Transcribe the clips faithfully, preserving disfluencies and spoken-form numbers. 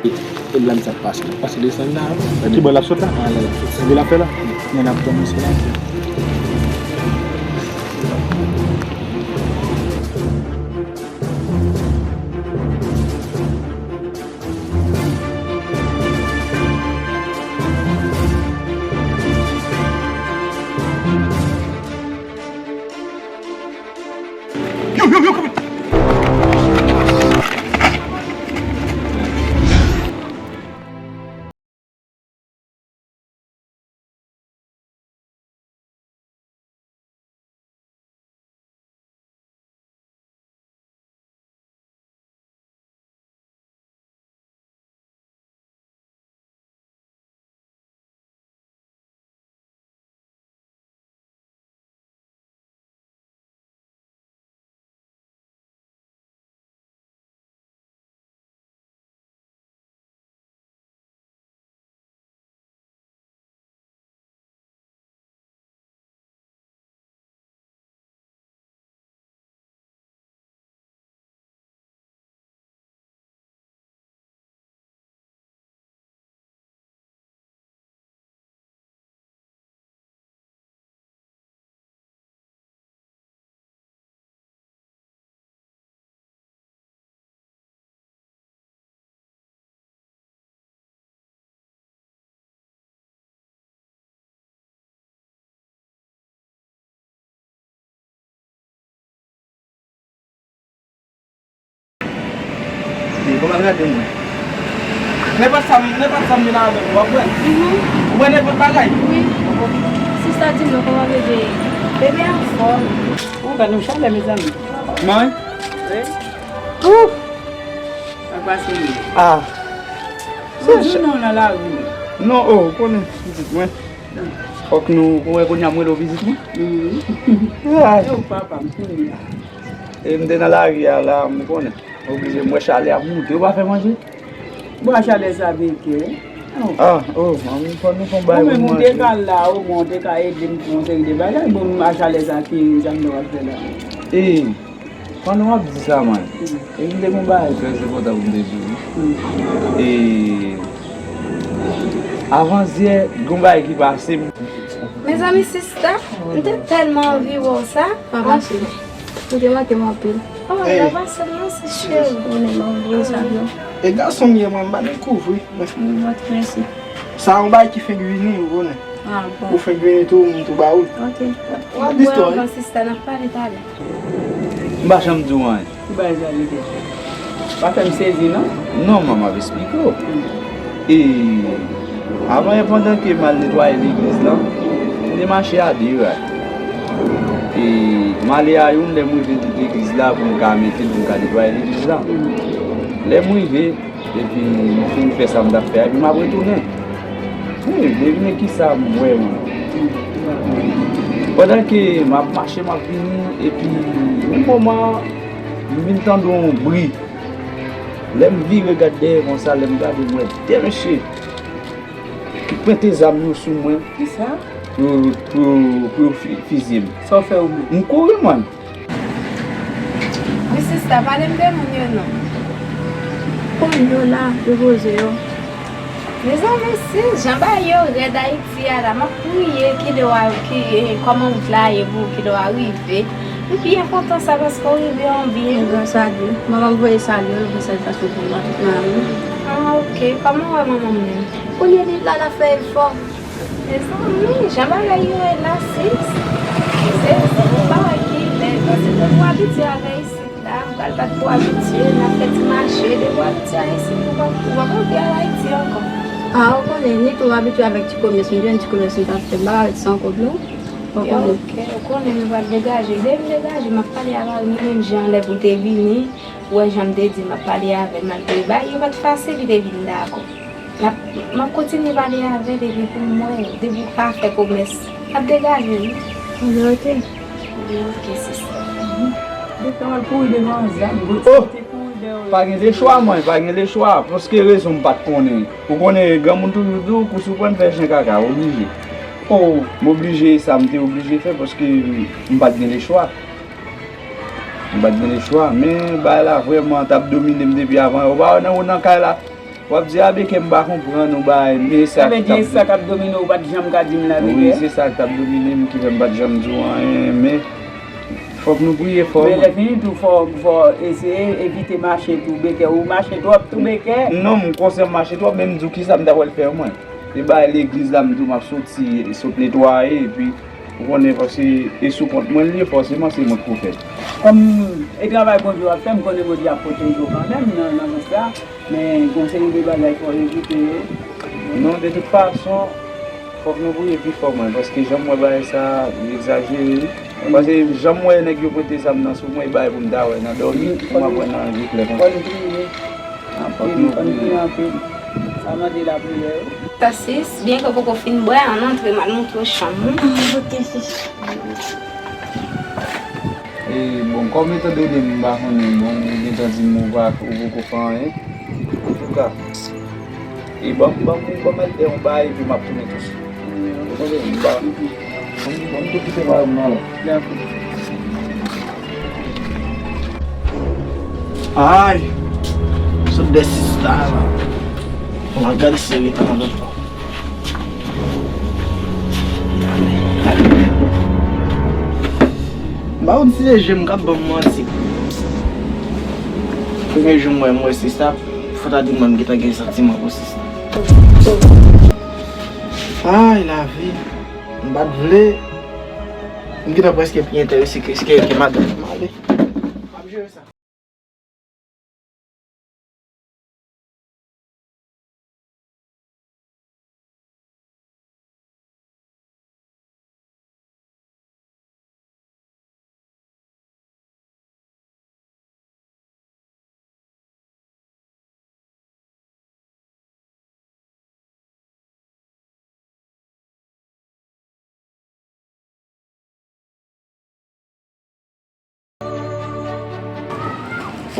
E la m sa pase. Pase desann la. Ki bò l ap sot la? Ah, la l ap sot. Sa l ap fè la? Men ap kòmanse la. Kòman l rete mwen? Nenpòt sa m, nenpòt sa m vin avè w, w ap wè. Mhm. Ou wè nenpòt bagay? Wi. Sista di m non, kòman bebe ye? Bebe anfòm. Ou pa nou chalè, mezanmi. Mwen? Wi. Ouf! Sa k pase menm? Ah. Ou di non nan lari menm. Non, oh, ou konnen pitit mwen. Fòk nou, ou wè kounye a m rele w pitit mwen? Mhm. Ah. Yo, papa m, kounye a. E m te nan lari a la, m konnen. Oblije, m wè chalè ap moute, ou pa fè manje? Bwa chalè sa beke. Ah, oh, manmi, fò nou fè yon bagay pou nou manje. Ou menm ou te ka la, omwen ou te ka ede m fè yon seri de bagay, bon, a chalè sa ki, sa m te wè fè la. E, pandan w ap di sa, man, e m te gon bagay trè enpòtan pou m te di w, wi. E, avanzyè, gon bagay ki pase m. Mezanmi, sista, m te tèlman anvi wè w sa. Papa, cheri. Ou te manke m anpil. Oh, la pa sèlman se cheri. Ou ne ban gwo zam yo. E gason m ye mwen, m pa dekouvri. Mwen, mèsi. Sa yon bagay ki fenk vini, ou konnen. Ah, bon. Ou fenk vini tou, m tou ba ou. Ok. Ou ap di istwa, wi. Bon, sista, n ap pale talè. M pa janm di w anyen. Ki bagay sa li te fè? Pa fè m sezi, non? Non, manman, m ap esplike w. E, avan yè, pandan ke m al netwaye legliz lan, m te mache a de ray. E, m ale a youn, lè m rive legliz la pou m ka mete l, pou m ka netwaye legliz la. Lè m rive, epi m fin fè sa m t ap fè a, epi m ap retounen. Wi, devine kisa m wè, mwen. Pandan ke m ap mache, m ap vini, epi yon moman, m vin tande yon bri. Lè m vire gade dèyè konsa, lè m gade, m wè de mesye ki pwente zam yo sou mwen. Kisa? Pou, pou, pou yo fi-, fizye m. Sa w fè ou menm? M kouri, mwen. Wi, sista, pale m de moun yo non. Konn yo la, yo poze yo. Mezanmi, sis, jan bagay yo rèd Ayiti a la, m ap priye kilè w a, ki, eh, kòman wout la ye pou ou, kilè w a rive. M byen kontan sa paske w rive an byen. Gras a Dye. Manman m voye salye w, voye salye pou mwen, tout manmi. Ah, ok. Kòman w wè manman m menm? Kounye li la, l ap fè efò. Mezanmi, jan bagay yo ye la, sis. Se, se yon bagay ki bèl. Paske pou w abitye avè isit la, m pral bat pou w abitye, n ap fè ti mache, depi w abitye a isit, ou pa, ou pa konn pi al Ayiti ankò. Ah, ou konnen, ni tou m abitye avèk ti komès, m jwenn ti komès, m t ap fè, m pa ka ret san kòb, non. Ou konnen. Ok, ou konnen, m pral degaje. Depi m degaje, m ap pale a mari m, menm jan lè pou l te vini, ou wè jan m te di, m ap pale avè l, malgre bagay yo pa t fasil, li te vin dakò. M ap, m ap kontinye pale avè l epi pou m wè, depi w ka fè komès, m ap degaje wi. Anben, ok. Anben, ok, sista. Depi w al kouri devan zam, oh! Te kouri dèyè w. Pa gen lechwa, mwen, pa gen lechwa, paske rezon m pa t konnen. Ou konnen, granmoun toujou di w, kou sou prann fè chen kaka, oblije. Oh, m oblije, sa m te oblije fè, paske m pa t gen lechwa. M pa t gen lechwa, men bagay la vrèman t ap domine m depi avan. Ou pa wè nan, nan kay la, W ap di a Beke m pa konprann ou bay, men sa k ap domine w pa t janm ka di m la Beke. Wi, se sa k t ap domine m ki fè m pa t janm di w anyen, men fòk nou priye fò. Men lè fini tou fò, fò eseye evite mache tou Beke, ou mache twòp tou Beke. Non, m konsyan m mache twòp, men m di w kisa m ta pral fè mwen. E bay legliz la m di w m ap soti, sot netwaye, epi ou konnen paske e sou kont mwen l ye, fòseman se mwen k pou fè l. Kòm e travay Bondye w ap fè, m konnen Bondye ap pwoteje w kanmenm nan, nan sans sa. Men gon seri de bagay fò evite yo. Non, de tout fason, fòk nou priye pi fò mwen, paske jan m wè bagay sa, li egzajere wi. Paske jan m wè nèg yo pote zam nan sou mwen, e bagay pou m ta wè nan dòmi, pou m ap wè nan je klè konsa. Fò n priye. Fòk nou priye. Fò n priye anpil. Sa mande lapriyè wi. Tasis, byen ke w poko fin bwè, ann antre m al montre w chanm ou. Ah, ok, chich. E, bon, kòm etan done m pa konnen, bon, ou gentan di m ou pa, ou poko fè anyen. Antouka, e ban m, ban m, ban m al fè yon bagay, epi m ap tounen tou swit. Ou tande? M pa, ban m, ban m tou kite mari m nan la. Ay! Sot dèyè sista la. Bon, al gade si yo gentan nan lòt bò. M pa konn si se je m k ap ban m manti. Premye jou m wè, m wè sista, fò ta di mwen m gentan gen santiman pou sista. Ay, lavi. M pa t vle. M gentan prèske pi enterese ke, ke, ke madanm m ale. M ap jere sa.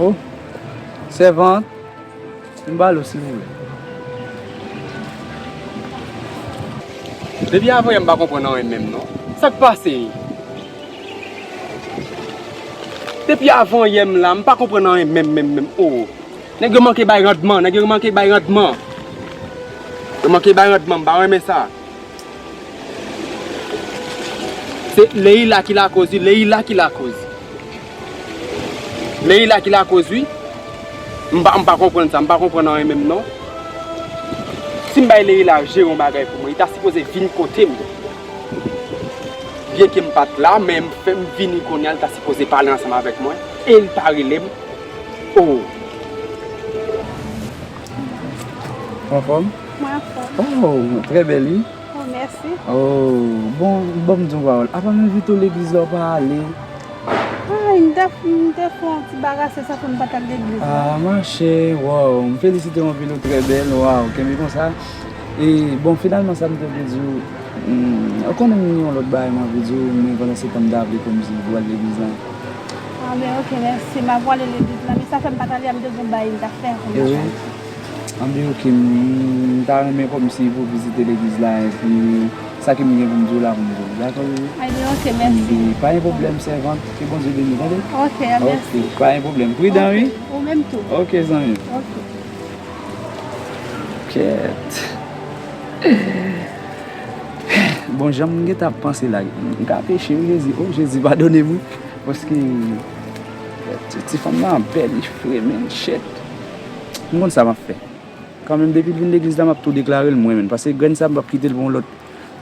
Oh, sèvant, vin ba lo silvouplè. Depi avanyè m pa konprann anyen menm non. Sa k pase? Depi avanyè m la, m pa konprann anyen menm, menm, menm. Oh. Nèg yo manke bay randman, nèg yo manke bay randman. Yo manke bay randman, m pa renmen sa. Se Leila ki lakoz wi, Leila ki lakoz. Leila ki lakoz wi. M pa, m pa konprann sa, m pa konprann anyen menm non. Si m bay Leila jere yon bagay pou mwen, li ta sipoze vin kote m. Byenke m pa t la, men m fè m vini kounye a, li ta sipoze pale ansanm avèk mwen. E li pa rele m. Oh. Anfòm? Mwen anfòm. Oh, trè bèl wi. Oh, mèsi. Oh, bon, ban m di yon pawòl. Apa m envite w legliz la, w pa ale? Ay, m te, m te fè yon ti bagay, se sa fè m pa t al legliz la. Ah, machè, waw, m felisite w anpil, ou trè bèl, waw, kenbe konsa. E, bon, finalman, sa m te vle di w, hmm, ou konnen m gen yon lòt bagay m anvi di w, men pandan se tan m ta vle kòmsi pou w al legliz la. Ah, ben, ok, mèsi. M ap prale legliz la, men sa fè m pa t ale a, m te gen yon bagay m t ap fè, kòm machann. Anben, ok, m, m ta renmen kòmsi pou w vizite legliz la, epi sa ke m gen pou m di w la, pou m di w. Dakò, bebe? Anben, ok, mèsi. Anben, pa gen pwoblèm, sèvant. Ke Bondye beni w, tande? Ok, mèsi. Ok, pa gen pwoblèm. Pridan, wi. Ok, ou menm tou. Ok, zanmi m. Ok. Kèt. Bon, jan m gentan ap panse la, m ka peche wi, Jezi. Oh, Jezi, padone m wi. Paske ti, ti fanm nan bèl, li fre, men shit. M konn sa m ap fè. Kanmenm, depi l vin legliz la, m ap tou deklare l mwen menm. Paske grenn sa, m p ap kite l pou yon lòt,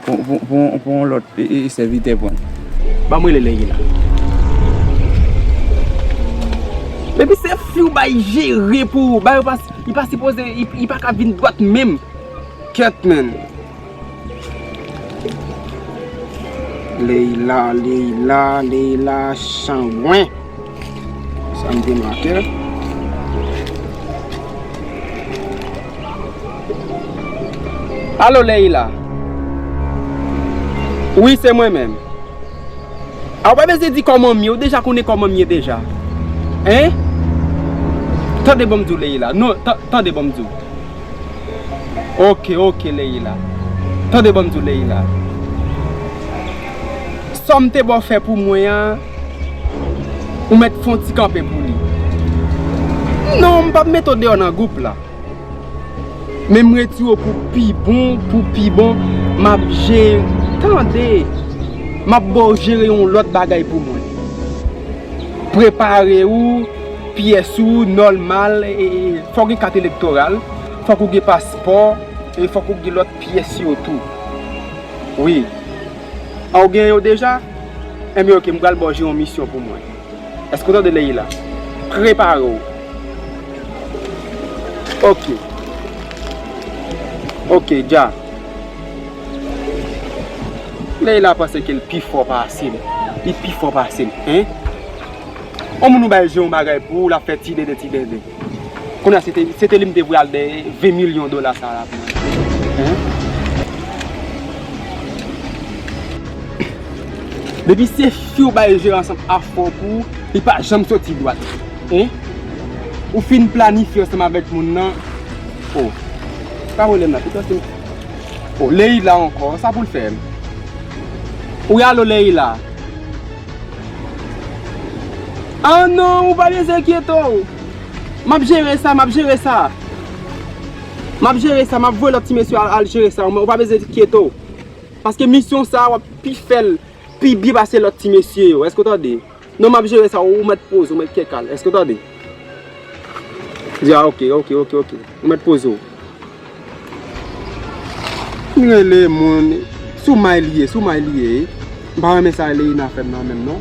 pou, pou, pou, pou yon lòt e, e, e sèvitè pran l. Ban m rele Leila. Epi se fi w bay jere pou ou. Bay ou pa, li pa sipoze, li, li pa ka vin dwat menm. Kèt, menn. Leila, Leila, Leila, changwen. Sa m te make. Alo, Leila. Wi, se mwen menm. A, ou pa bezwen di kòman m ye, ou deja konnen kòman m ye deja. Hein? Tande ban m di w, Leila. Non, ta-, tande ban m di w. Ok, ok, Leila. Tande ban m di w, Leila. Sa m te ba w fè pou mwen an, ou mèt fè yon ti kanpe pou li. Non, m p ap mete w deyò nan gwoup la. Men m retire w pou pi bon, pou pi bon, m ap jere, tande, m ap ba w jere yon lòt bagay pou mwen. Prepare w, pyès ou nòmal, e, e, fòk gen kat elektoral, fòk ou gen paspò, e fòk ou gen lòt pyès yo tou. Wi. A, ou gen yo deja? Enben, oke, m pral ba w jere yon misyon pou mwen. Èske w tande, Leila? Prepare w. Oke. Oke, dja. Leila panse ke l pi fò pase m. Li pi fò pase m, en? On moun ou bay jere yon bagay pou ou, l ap fè ti dede, ti dede. Kounye a, se te, se te li m te voye al dèyè ven milyon dola sa la pou mwen. Hein? Depi se fi w bay jere ansanm ak fò pou ou, li pa janm soti dwat. Hein? Ou fin planifye ansanm avèk moun nan. Oh. Pa vole m la, pito se. Oh, Leila ankò, sa pou l fè m? Wi, alo, Leila. Ah non, ou pa bezwen enkyete w. M ap jere sa, m ap jere sa. M ap jere sa, m ap voye lòt ti mesye al, al jere sa. Ou pa bezwen enkyete w. Paske misyon sa a, w ap pi fè l pi byen pase lòt ti mesye yo. Èske w tande? Non, m ap jere sa, ou mèt poze w, ou mèt kèk al. Èske w tande? Di a, oke, oke, oke, oke. Ou mèt poze w. M rele moun, sou may li ye, sou may li ye. M pa renmen sa Leina fè m nan menm non.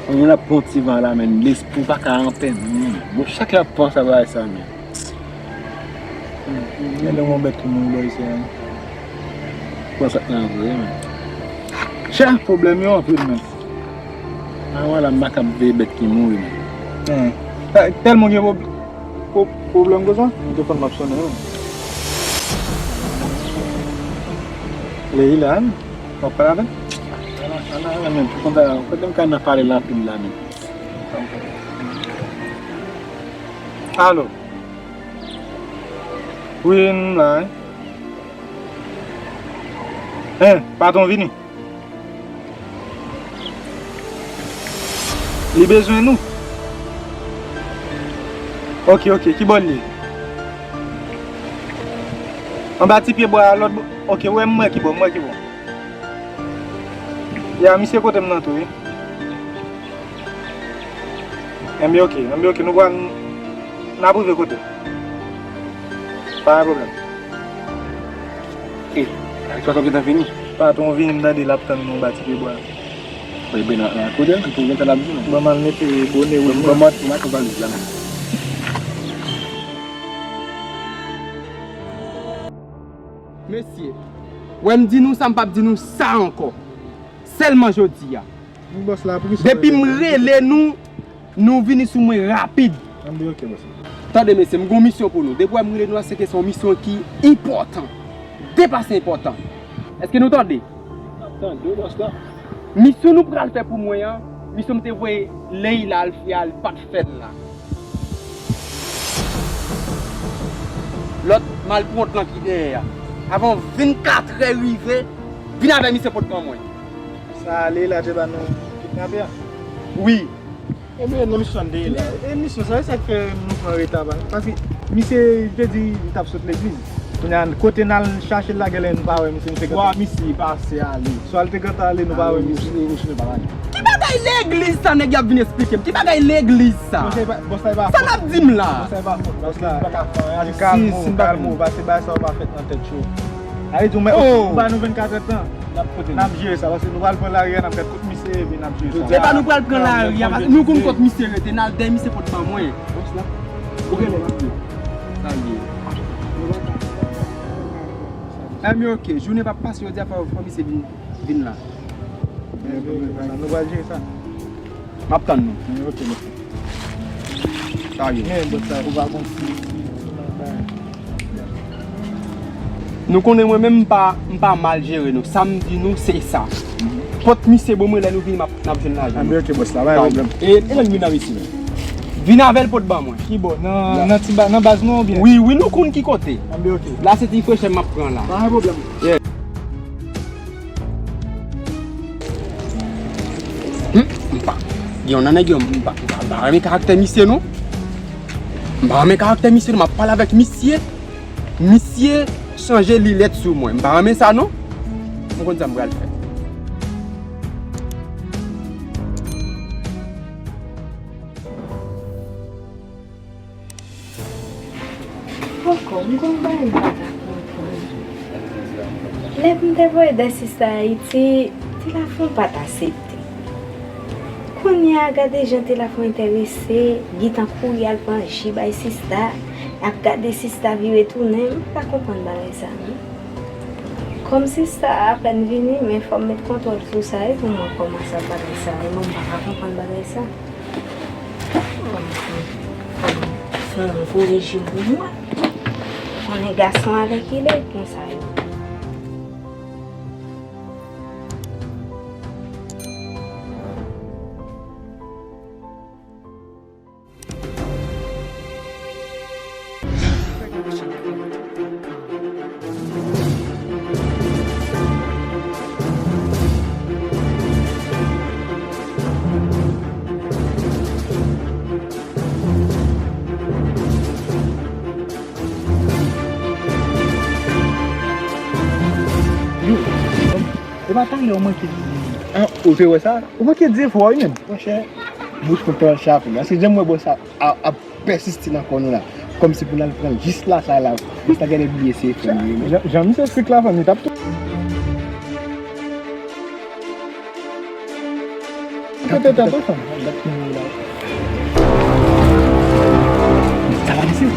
Yon moun ap pran ti van la, men lespri pa ka anpè, men. Bon, chak lè ap panse a bagay sa, men. Gen lè yon bèt ki mouri bò isi a, men. Pran sa nan vre, men. Chè, pwoblèm yo anpil, men. Avan la, m pa kab veye bèt ki mouri, men. Tèlman gen pwob-, pwoblèm konsa? M te konn m ap sonnen, wi. Leila, wi. W ap pale avè l? Ala, ala, ala, men, pou konn sa, kote m ka nan pale l anpil la, men. Alo. Wi, m la, wi. Hein, patwon vini. Li bezwen nou. Oke, oke, ki bò l ye? Anba ti pye bwa a, lòt bò. Oke, wè m wè ki bò, m wè ki bò. Ya, misye kote m nan tou, wi. Enben, oke, enben, oke, nou pral, n ap rive kote. Pa gen pwoblèm. E, Alex, patwon gentan vini. Patwon vini, m tande l ap tann nou anba ti pye bwa. Wi, ben, nan, nan kote, pou gentan l ap vini. Ban m al mete bone wout mwen. Ban m al mete valiz la, men. Mesye, wè m di nou sa, m p ap di nou sa ankò. Sèlman jodi a. Bòs la, poukisa w rele m? Depi m rele nou, nou vini sou mwen rapid. Anben, oke, bòs la. Tande, mesye, m gon misyon pou nou. Depi w wè m rele nou la, se ke se yon misyon ki enpòtan. Depase enpòtan. Èske nou tande? N ap tande w, bòs la. Misyon nou pral fè pou mwen an, misyon m te voye Leila al fè a, li pa t fè l la. Lòt malpwont lan ki dèyè a. Avan vennkatrè rive, vin avè misye pot ban mwen. Sa ale la te ba nou kidnape a? Wi. Ebyen, nan misyon de la. E misyon sa, e sa k fè nou pran reta, ba. Paske misye te di li t ap sot legliz. Kounye a, kote n al chache l la, genlè nou pa wè misye, misye gentan. Wa misye pase ale. Swa l te gentan ale, nou pa wè misye. Misye pa la. Ki bagay legliz sa nèg y ap vin esplike m? Ki bagay legliz sa? Bòs la, bòs la, e pa fòt. Sa n ap di m la? Bòs la, e pa fòt. Bòs la, e pa ka fè anyen. Kalmo, kalmo, pase bagay sa yo pa fèt nan tèt yo. Ale di w, mèt, ou ba nou vennkatrè tan. N ap jere sa, paske nou pral pran lari a, n ap gad kot misye ye, epi n ap jere sa. Se pa nou pral pran lari a, paske nou konn kot misye rete, n al dèyè misye pot ban mwen. Bòs la, ou genlè misye. Sa l ye. Enben, oke, jounen p ap pase jodi a, fò, fò misye vin, vin la. Enben, oke, bòs la, nou pral jere sa. M ap tann nou. Enben, oke, bòs la. Sa ye. Men, bòs la, ou pa konn si, si, si, Nou konnen mwen menm m pa, m pa mal jere nou. Sa m di nou, se sa. Pot misye ban mwen, lè nou vini, m ap, n ap jwenn lajan. Anben, oke, bòs la, pa gen pwoblèm. E, e lè n vin nan misye menm? Vin avè l pot ban mwen. Ki bò? Nan, nan ti ba-, nan baz nou oubyen? Wi, wi, nou konn ki kote. Anben, oke. La se ti frechè m ap pran la. Pa gen pwoblèm. Yeah. Gen yon nan nèg yo, m pa, m pa, m pa renmen karaktè misye non. M pa renmen karaktè misye non, m ap pale avèk misye. Misye chanje linèt sou mwen. M pa renmen sa non. M konn sa m pral fè. Ankò, m gon bagay m pa ka konprann. Lè m te voye de sista Ayiti, Tilafon pa t aksepte. Kounye a, gade jan Tilafon enterese, gentan kouri al pran ji bay sista, ap gade sista vire tounen, m pa ka konprann bagay sa non. Kòm sista a apèn vini, men fò m met kontwòl sou sa wi pou mwen kòmanse ap bagay sa wi, mwen m pa ka konprann bagay sa. Fò yon gwo rejim pou mwen. Konnen gason alèkile konsa yo. Yo, e pa talè ou manke di, an, ou te wè sa? Ou manke di fò wi menm. Monchè, bouch mwen pral chape. Paske jan m wè bòs la ap pèsiste nan kò nou la. Kòmsi pou n al pran l jis lakay la. Bòs la genlè bliye se frè m li menm. Jan, jan misye strik la, fanmi, t ap tou. Kanpe tèt ou, fanmi. Sa va, mesye?